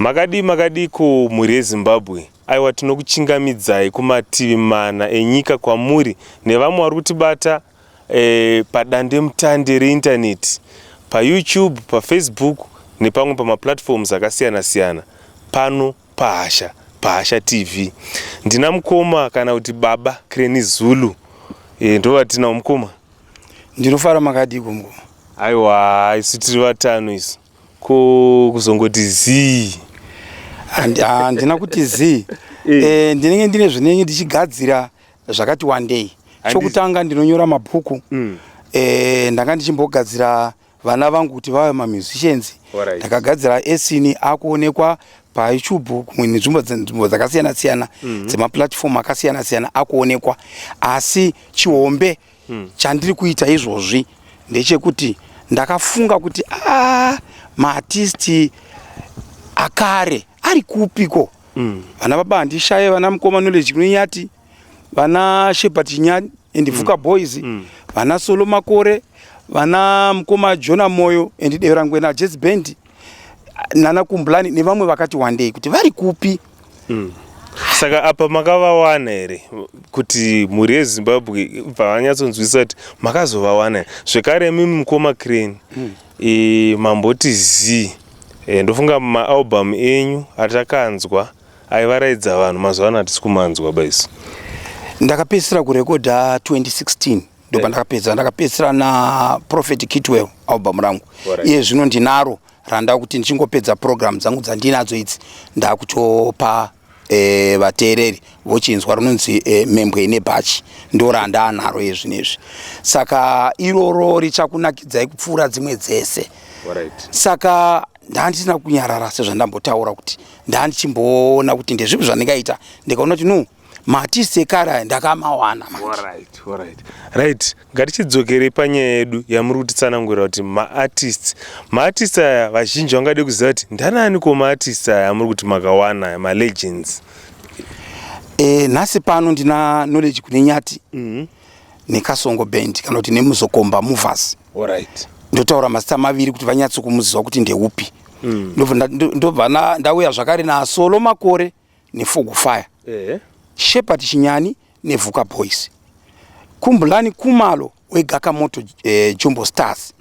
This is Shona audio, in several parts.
Makadii makadii ko mhuri yeZimbabwe? Aiwa tinokuchingamidzai kumativi mana enyika kwamuri nevamwe vari kutibata e, padandemutande reintaneti paYouTube, paFacebook nepamwe pamaplatforms akasiyana siyana pano paHasha paHasha TV. Ndina mukoma kana kuti baba Kreni Zulu e, ndovatinawo mukoma. Ndinofara makadii ko mukoma? Aiwa isu tiri vatano isu. Ko kuzongoti zii? Handina kuti zii. Eh. Eh, ndinenge ndine zvinenge ndichigadzira zvakati wandei. Chokutanga ndinonyora mabhuku. Eh, ndanga ndichimbogadzira vana vangu kuti vave mamusicians. Ndakagadzira esini akuonekwa paYouTube kumwe nenzvimbo nzvimbo dzakasiyana siyana dzemaplatform akasiyana siyana akuonekwa. Asi chihombe chandiri kuita izvozvi ndechekuti ndakafunga kuti a maartisti akare ari kupiko vana baba handishaye vana mukoma Knowledge Kunenyati vana Shepard Chinyani and Vuka Boys vana Solo Makore vana mukoma Jona Moyo and Deverangwena Jazz Band nana Kumbulani nevamwe vakati wandei kuti vari kupi. Saka apa makavawana here kuti mhuri yeZimbabwe bva vanyatsonzwisisa kuti makazovawana here? Zvekare imimi mukoma Crane e, mamboti zii e, ndofunga maalbum enyu atakanzwa aivaraidza vanhu mazuva ano hatisi kumanzwa baisu. Ndakapedzisira kurekodha 2016 ndopa ndakapedzisira ndakapedzisira naProphet Kitwell album rangu. Iye zvino ndinaro randa kuti ndichingopedza program dzangu dzandinadzo idzi ndakutopa e, vateereri vochinzwa rinonzi e, Mhembwe ine bhachi ndo randaanaro iye zvinezvi. Saka iroro richakunakidzai kupfuura dzimwe dzese. Saka ndandisina kunyarara sezvandambotaura kuti ndandichimboona kuti ndezvipi zvandingaita ndikaona kuti no maartist ekare aya ndakamawana manje. Alright, alright. Right, ngatichidzokerei panyaya yedu yamuri kutitsanangurira kuti maartists. Maartists aya vazhinji vangade kuziva kuti ndanani ko maartists aya amuri kuti makawana aya malegends. E, nhasi pano ndina Knowledge Kunenyati neKasongo Band kana kuti neMuzokomba Movers. Alright. Ndotaura mazita maviri kuti vanyatso kumuziva kuti ndeupi. Ndobva ndauya zvakare naSolo Makore neFogo Fire. Shepard Chinyani neVuka Boys. Kumbulani Kumalo weGakamoto Jumbo Stars.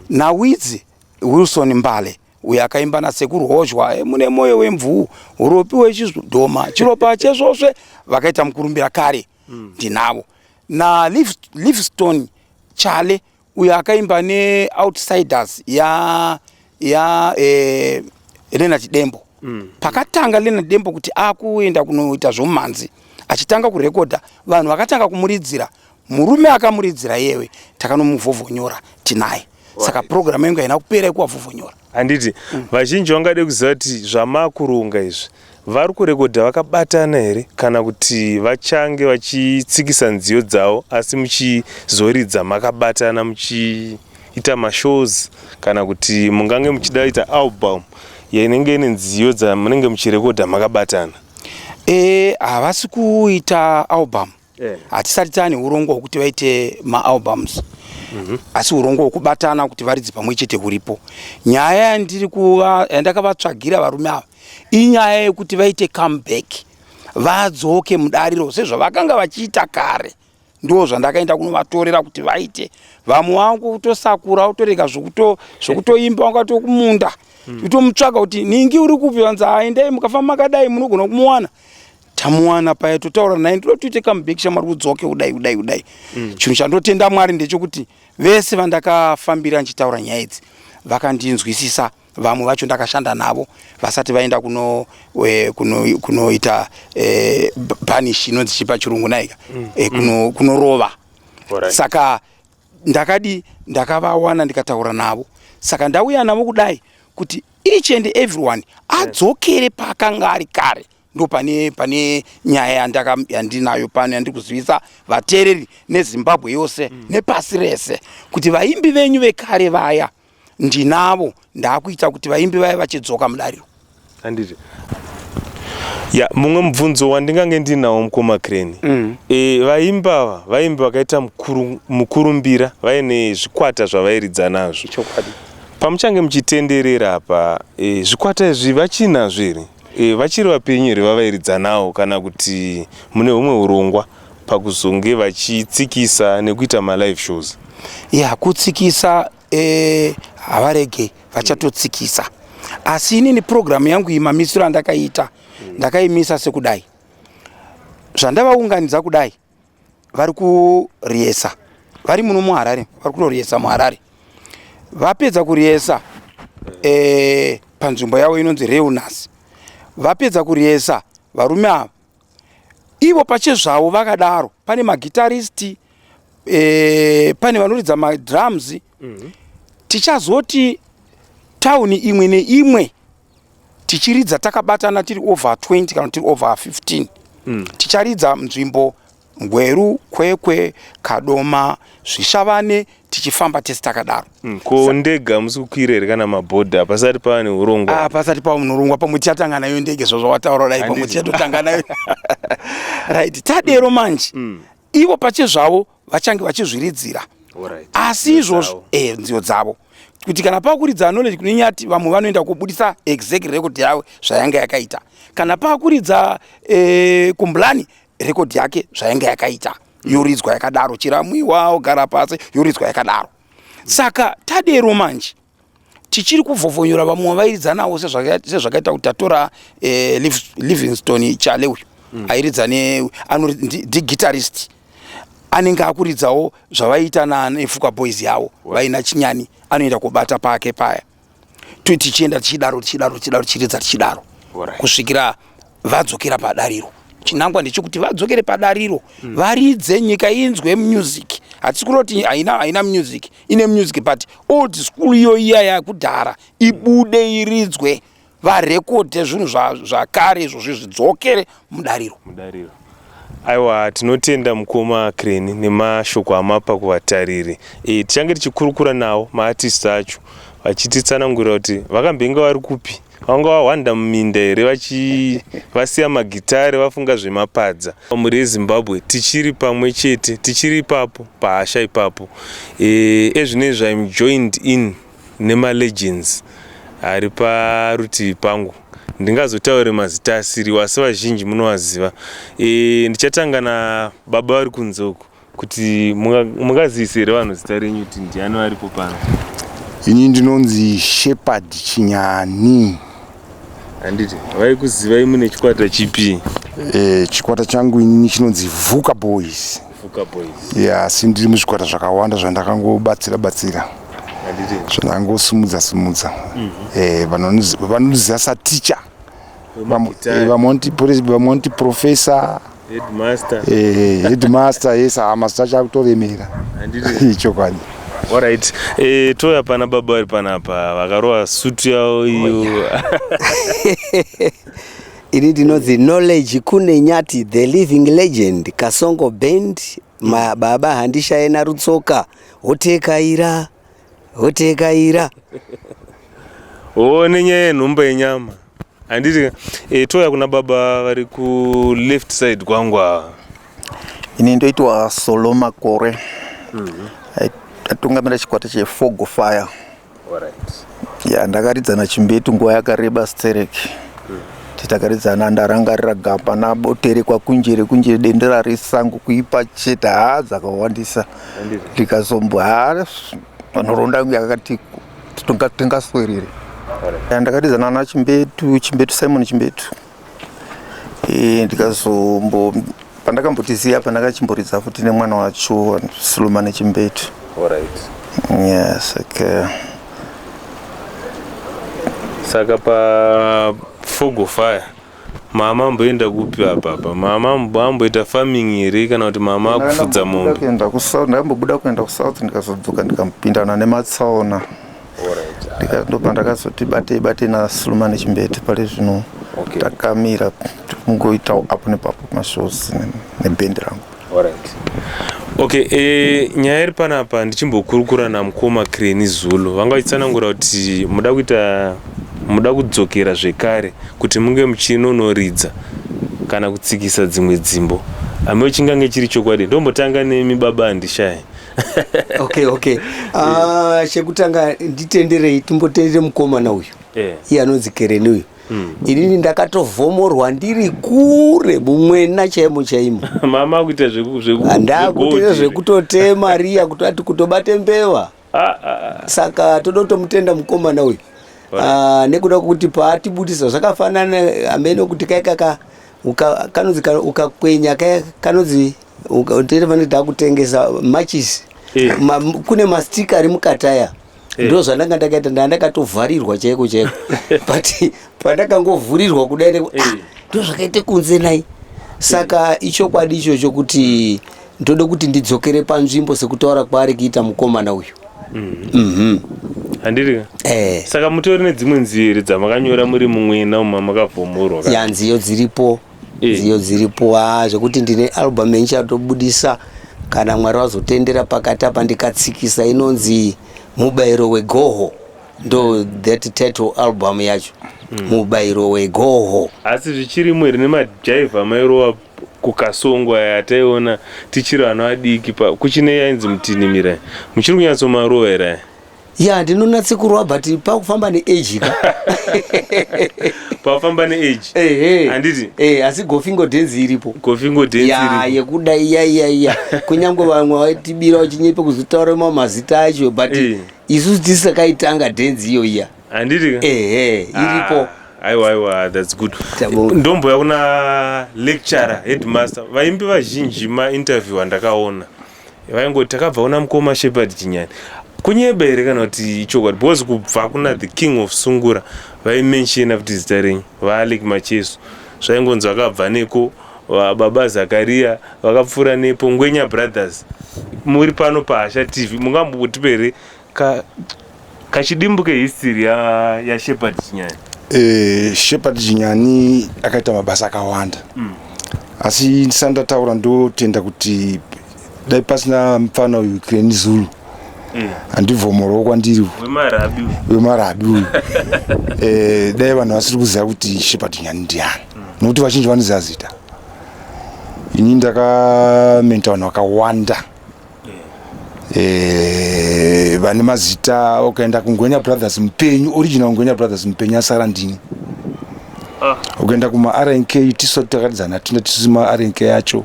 NaWidzi Wilson Mbale uyo akaimba naSekuru Hozhwa mune moyo wemvuu uropi wechidhoma chiropa chesvosve vakaita mukurumbira kare ndinavo. Na Livingstone Chale uyo akaimba neOutsiders ya ya Leonard Dembo. Pakatanga Leonard Dembo kuti akuenda kunoita zvomumhanzi achitanga kurekodha vanhu vakatanga kumuridzira murume akamuridzira iyewe takanomuvhovhonyora tinaye. Saka program yangu haina kupera yekuvavhovhonyora. Handiti vazhinji vangade kuziva kuti zvamakuronga izvi vari kurekodha vakabatana here kana kuti vachange vachitsikisa nziyo dzavo asi muchizoridza makabatana muchiita mashows kana kuti mungange muchida ita album inenge ine nziyo dzamunenge muchirekodha makabatana? E, havasi kuita album. Hatisati taane urongwa hwekuti vaite maalbums. Asi urongwa hwekubatana kuti varidze pamwe chete huripo. Nyaya yandiri kuva yandakavatsvagira varume ava inyaya yekuti vaite comeback vadzoke mudariro sezvavakanga vachiita kare. Ndo zvandakaenda kunovatorera kuti vaite. Vamwe vangu kutosakura kutorega zvokutoimba vangatokumunda kutomutsvaga kuti ningi uri kupi vanzi aendei mukafamba makadai munogona kumuwana. Tamuwana paya totaura naye ndoda kuti uite comeback shamwari udzoke kudai kudai kudai. Chinhu chandotenda Mwari ndechekuti vese vandakafambira ndichitaura nyaya idzi vakandinzwisisa. Vamwe vacho ndakashanda navo vasati vaenda kunoita kuno, kuno banish inonzi chipa chirungu naika kunorova. Saka ndakadi ndakavawana ndikataura navo. Saka ndauya navo kudai kuti each and everyone adzokere paakanga ari kare. Ndo pane pane nyaya yandinayo pano yandiri kuzivisa vateereri neZimbabwe yose nepasi rese kuti vaimbi venyu vekare vaya ndinavo, ndakuita kuti vaimbi vaya vachidzoka mudariro. Handiti ya mumwe mubvunzo wandingange ndinawo mukoma Crane. E, vaimbi ava vaimbi vakaita mukurumbira vaine zvikwata zvavairidza nazvo. Chokwadi. Pamuchange muchitenderera apa, zvikwata izvi vachinazvo here? Vachiri vapenyu here vavairidza nawo, kana kuti mune humwe urongwa pakuzonge vachitsikisa nekuita malive shows? Ya, kutsikisa havarege, vachatotsikisa. Asi inini programu yangu iyi, mamisiro andakaita, ndakaimisa sekudai zvandavaunganidza kudai. Vari kurehearsa vari muno muHarare, vari kutorehearsa muHarare. Vapedza kurehearsa panzvimbo yavo inonzi Reunas, vapedza kurehearsa varume ava ivo pachezvavo vakadaro, pane maguitarist, pane vanoridza madrums. Tichazoti tauni imwe neimwe tichiridza takabatana tiri over 20 kana tiri over 15. Ticharidza nzvimbo Ngweru, Kwekwe, Kadoma, Zvishavane, tichifamba tese takadaro. Ko ndege hamusi kukwira here kana mabhodha pasati pava neurongwa? Ah, pasati pava neurongwa. Pamwe tichatanga nayo ndege, zvazvawataura dai, pamwe tichatotanga nayo. Right, tadero manje, ivo pachezvavo vachange vachizviridzira. Asi izvozvo nziyo dzavo, kuti kana pakuridza Knowledge kune Nyati, vamwe vanoenda kubudisa exact record yavo zvayanga yakaita. Kana pakuridza Kumbulani, record yake zvayanga yakaita yoridzwa yakadaro. Chiramwiwa ogara pasi yoridzwa yakadaro. Saka tadero manje, tichiri kuvhovhonyora vamwe vairidza navo, sezvakaita kuti tatora Livingstone Chale uyu airidza ndiguitarist, anenge akuridzawo zvavaiita neFuka Boys yavo vaina Chinyani, anoenda kubata pake paya. Tichienda tichidaro, tichidaro, tichidaro, tichiridza tichidaro kusvikira vadzokera padariro. Chinangwa ndechekuti vadzokere padariro, varidze, nyika inzwe music. Hatisi kuroti haina music, ine music, but old school iyo iya yakudhara ibude, iridzwe, varekodhe zvinhu zvakare izvozvi zvidzokere mudariro. Mudariro. Aiwa, tinotenda mukoma Crane nemashoko amapa kuvatariri. Tichange tichikurukura nawo maartist acho vachititsanangurira kuti vakambenge vari kupi, vanga vahwanda muminda here, vasiya magitare vafunga zvemapadza. Mhuri yeZimbabwe, tichiri pamwe chete, tichiri ipapo pahasha ipapo. Ezvinezvi I'm joined in nemalegends ari parutivi pangu. Ndingazotaure mazita asiriwo, asi vazhinji munovaziva. Ndichatanga nababa vari kunze uku, kuti mungazivise here vanhu zita renyu, kuti ndiani varipo pano? Ini ndinonzi Shepard Chinyani. Handiti vaikuzivai mune chikwata chipi? Chikwata changu inini chinonzi Vuka Boys. Vuka Boys. Ya, asi ndiri muzvikwata zvakawanda zvandakangobatsira batsira, zvandangosimudza simudza. Vanondiziva saticha, vamwe vanoti professor, headmaster. Headmaster, yes. Mazita acho akutoremera, chokwadi. Alright, toya pana baba vari panapa vakarova sutu yavo iyo. Ini ndinonzi Knowledge Kune Nyati, the living legend, Kasongo Band, mababa handishaye narutsoka, hotekaira hotekaira. O, nenyaya yenhumba yenyama, handiti? Toya kuna baba vari kuleft side kwangu ava. Ini ndoitwa Solo Makore, atungamira chikwata cheFogo Fire. Ya, ndakaridzana Chimbetu nguva yakareba stereki. Titakaridzana, ndarangarira gamba naboterekwa, kunjere kunjere, dendera resango kuipa chete. Haa, dzakawandisa. Ndikazombo, haa, nhoroondo yangu yakati tingaswerere. Ndakaridzana naChimbetu, Chimbetu Simon Chimbetu. Ndikazombo pandakambotisiya pandakachimboridza futi nemwana wacho Sulumane Chimbetu. Yes, okay. Saka paFogo Fire mama amboenda kupi apapa? Mama amboita farming here, kana kuti mama akufudza mombe? Kuenda kuSouth, ndakambobuda kuenda kuSouth, ndikazodzoka, ndikapindana nematsaona. Ndopa ndakazoti batei batei naSulumane Chimbetu. Pari zvino takamira kungoitawo apo nepapo mashows nebhendi rangu. Alright. Okay, nyaya iri panapa, ndichimbokurukura namukoma Crane Zulu, vanga vachitsanangura kuti muda kuita, muda kudzokera zvekare kuti munge muchinonoridza kana kutsikisa dzimwe dzimbo. Ameo chingange chiri chokwadi? Ndombotanga nemi baba Handishayi. Okay, ah, chekutanga nditenderei timbotendere mukomana uyu. Iye anonzi Kereni uyu. Inini ndakatovhomorwa ndiri kure mumwena chaimo chaimo. Mama kuita Ndakutoita zvekutotema riya kutoti kutobate mbeva. Ah, ah, ah. Saka toda kutomutenda mukomana uyu. Nekuda kwekuti paatibudisa zvakafanana hameno kuti kaikaka kanonzi ukakwenya kaya kanonzi tinofanira takutengesa matches. Kune mastika ari mukati aya. Ndo zvandanga ndakaita, ndaa ndakatovharirwa chaiko chaiko, but pandakangovhurirwa kudai ndo zvakaite kunze nai. Saka ichokwadi ichocho kuti ndode kuti ndidzokere panzvimbo sekutaura kwaari kuita mukomana uyu. Handiri? Eh. Saka mutori nedzimwe nziyo here dzamakanyora muri mumwena umu makavhomorwa? Ya, nziyo dziripo. Nziyo dziripo, a zvekuti ndine album yanchatobudisa kana Mwari vazotendera pakati apa ndikatsikisa, inonzi Mubayiro Wegoho, ndo that title album yacho, Mubayiro Wegoho. Asi zvichirimo here nemajaivha mairova kukasongo aya ataiona tichiri vana vadiki kuchine yainzi Mutinimira? Muchiri kunyatsomarova here aya? Ya, ndinonatse kurova, but pakufamba neage ka. Pafamba neage. Ehe. Handiti? Eh, asi gofingo dance iripo. Gofingo dance Ya. iripo. Yekuda iya iya iya, kunyange vamwe vaitibira vachinyepe kuzotaura mamwe mazita acho, but isusu tisakaitanga dance iyo iya. Handiti ka? Ehe, iripo. Ah, aiwa aiwa, that's good. Tabonga. Ndomboya kuna lecturer, headmaster. Vaimbi vazhinji mainterview andakaona vaingoti takabva kuna mukoma Shepard Chinyani. Kunyeba here kana kuti ichokwadi? Because kubva kuna the King of Sungura vaimenshena kuti zita renyu vaAlec Macheso, zvaingonzi vakabva neko baba Zakaria vakapfuura nepo Ngwenya Brothers. Muri pano paHasha TV, mungambotipe here kachidimbu kehistory yaShepard Chinyani? Shepard Chinyani akaita mabasa akawanda, asi ndisati ndataura ndotenda kuti dai pasina mufana uyu Kreni Zulu handivhomorowo kwandiri. Wemarabi. Wemarabi uyu. Dai vanhu vasiri kuziva kuti Shepard Chinyani ndiani, nokuti vazhinji vanoziva zita. Ini ndakamenta vanhu vakawanda vane mazita. Ukaenda kuNgwenya Brothers, mupenyu original Ngwenya Brothers mupenyu asara ndini. Ukaenda kuma-RNK, tisu takatidzana tina tisu ma-RNK acho.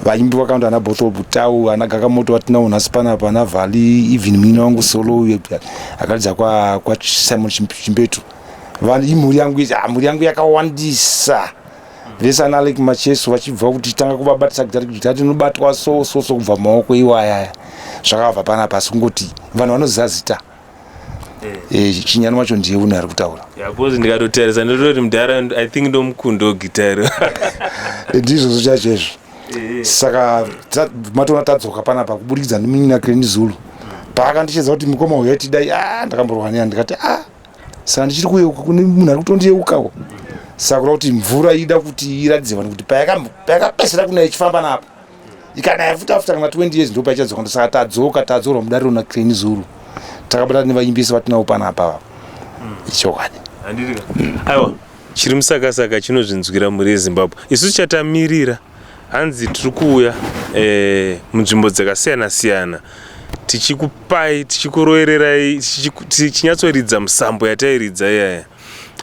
Vaimbi vakawanda, ana Bothwell Butau, ana Gakamoto vatinawo nhasi panapa, ana Vali, even muina wangu Solo uyo akaridza kwaSimon Chimbetu. Imhuri yangu, mhuri yangu yakawandisa vese, ana Alec Macheso vachibva kuti tanga kuvabatisa gitari, kuti gitari inobatwa so so so kubva mumaoko iwayaya. Zvakabva panapa, asi kungoti vanhu vanoziva zita. Chinyani wacho ndiye uno ari kutaura. Ya, because ndikatotarisa ndototi mudhara, I think ndomukundo gitari. Ndizvozvo chacho izvo. Saka matoona tadzoka panapa kuburikidza nemunyina Kreni Zulu. Paakandichedza kuti mukoma uyu aitidai, a ndakamborwa neya, ndikati a saka ndichiri kuyeuka kune munhu ari kutondiyeukawo. Saka kuda kuti mvura ida kuti iratidze vanhu kuti payakapesera kuna ichifamba napo ikanaya futa futa kana 20 years ndo paichadzoka. Saka tadzoka, tadzorwa mudariro naKreni Zulu, takabatana nevaimbisi vatinavo panapa. Ichokwadi. Handiti? Aiwa, chiri musakasaka chinozvinzwira. Mhuri yeZimbabwe, isu tichatamirira. Hanzi tiri kuuya munzvimbo dzakasiyana siyana tichikupai, tichikurovererai, tichinyatsoridza musambo yatairidza iyaya.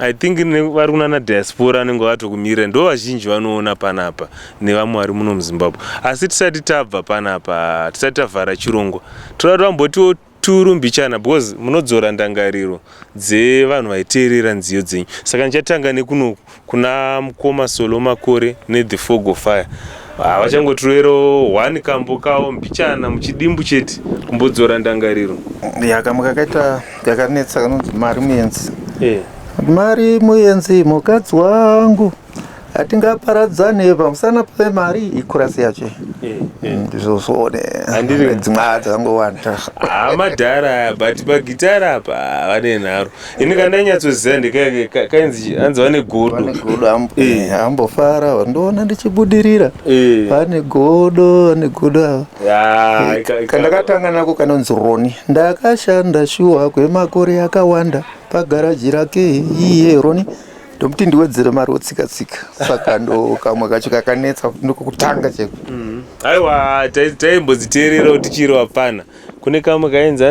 I think vari kunana diaspora anenge vatokumirira, ndo vazhinji vanoona panapa nevamwe vari muno muZimbabwe. Asi tisati tabva panapa, tisati tavhara chirongwa, toda tambotiwo turu mbichana, because munodzora ndangariro dzevanhu vaiteerera nziyo dzenyu. Saka ndichatanga nekunoku kuna mukoma Solo Makore neThe Fog of Fire. Vachangotiroverawo one kambo kavo mbichana muchidimbu chete kumbodzora ndangariro. Ya, kamwe kakaita kakanetsa kanonzi Mari Muenzi. Mari muenzi mukadzi wangu, hatingaparadzane pamusana pemari. Ichorus yacho. Ndizvozvo. Handiri- Dzimwe dzangowanda. Hamadhara aya, but pagitara apa vane nharo. Ini kandanyatsoziva ndekainzi hanzi vane godo. Vane godo, ambofara ndoona ndichibudirira. Vane godo, vane godo ava. Ya, Kandakatanga nako kanonzi Roni. Ndakashanda shuwa kwemakore akawanda pagaraji rake iye Roni, ndomuti ndiwedzere mari wotsika tsika. Saka ndo kamwe kacho kakanetsa, ndokokutanga cheko. Aiwa, taimbodziteererawo tichiri vapfana. Kune kamwe kainzi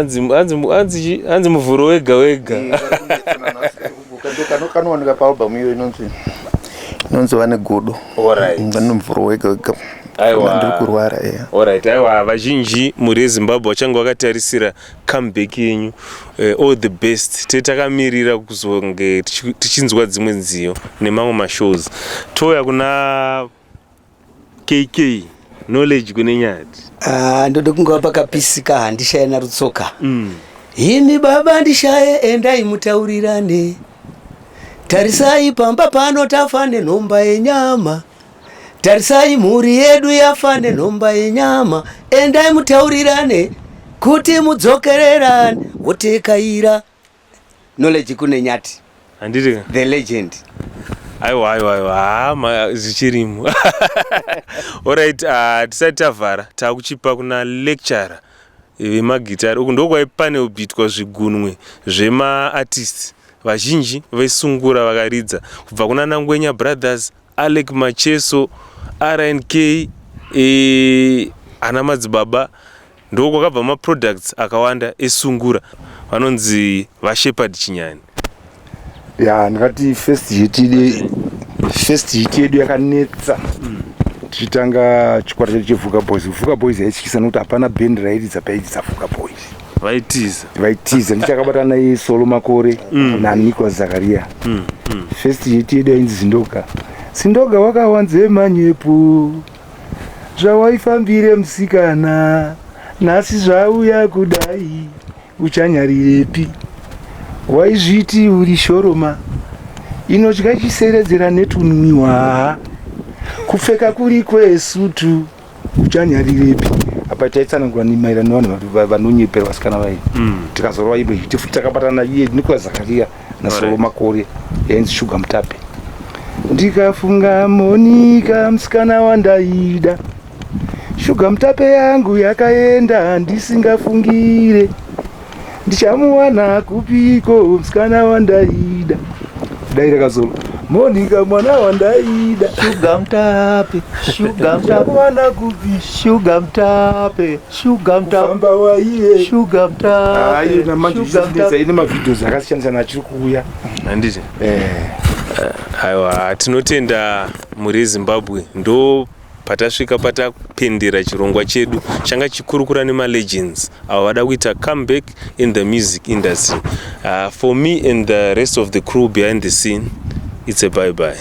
hanzi muvhuro wega wega. Kanowanika paalbum iyo inonzi Vane Godo. Vane muvhuro wega wega. Aiwa. Ndiri kurwara, yeah. Alright, aiwa, vazhinji mhuri yeZimbabwe vachange vakatarisira comeback yenyu. All the best. Te takamirira kuzonge tichinzwa dzimwe nziyo nemamwe mashows. Touya kuna KK Knowledge kune Nyati. Ah, ndode kungova pakapisika, handishaye narutsoka. Imi baba ndishaye, endai mutaurirane. Tarisai pamba pano tafa nenhomba yenyama. Tarisai mhuri yedu yafa nenhomba yenyama. Endai mutaurirane kuti mudzokererane. Wotekaira Knowledge kune Nyati. Handiti? The legend. Aiwa, ha, zvichirimo. Alright, tisati tavhara, taakuchipa kuna lecturer vemagitari. Uku ndokwaipane kubitwa zvigunwe zvemaartist vazhinji vesungura vakaridza kubva kuna naNgwenya Brothers, Alec Macheso, RNK, ana madzibaba. Ndo kwakabva maproducts akawanda esungura. Vanonzi vaShepard Chinyani. Ya, ndingati first hit yedu yakanetsa tichitanga chikwata chedu cheVuka Boys. Vuka Boys yaityisa nekuti hapana bhendi rairidza pairidza Vuka Boys. Vaitiza. Vaitiza. Ndichakabatana naye Solo Makore naNicolas Zakaria. First hit yedu yainzi Zindoga. Zindoga wakawanze manyepo, zvawaifambire musikana, nhasi zvauya kudai, uchanyarirepi? Waizviti uri shoroma inodya chiseredzera netunwiwa, kupfeka kuri kwesutu, uchanyarirepi? Apa taitsanangura nemaererano nevanhu vanonyepera vasikana vai. Tikazorova imwe hit futi takabatana iye Nicolas Zakaria naSolo Makore yainzi Shuga Mutape. Ndikafunga Monika, musikana wandaida, Shuga Mutape yangu yakaenda ndisingafungire, ndichamuwana kupiko musikana wandaida? Dai rakazolo Monika, mwana wandaida. Shuga Mutape, Shuga Mutape. Ndichamuwana kupi? Shuga Mutape, Shuga Mutape. Kufamba waiye. Shuga Mutape. Namanje Shuga Mutape. ine mavideos akasiyana-siyana achiri kuuya. Handiti? Eh. Aiwa, tinotenda mhuri yeZimbabwe. Ndo patasvika patapendera chirongwa chedu changa chikurukura nemalegends avo vada kuita comeback in the music industry. For me and the rest of the crew behind the scene, it's a bye bye.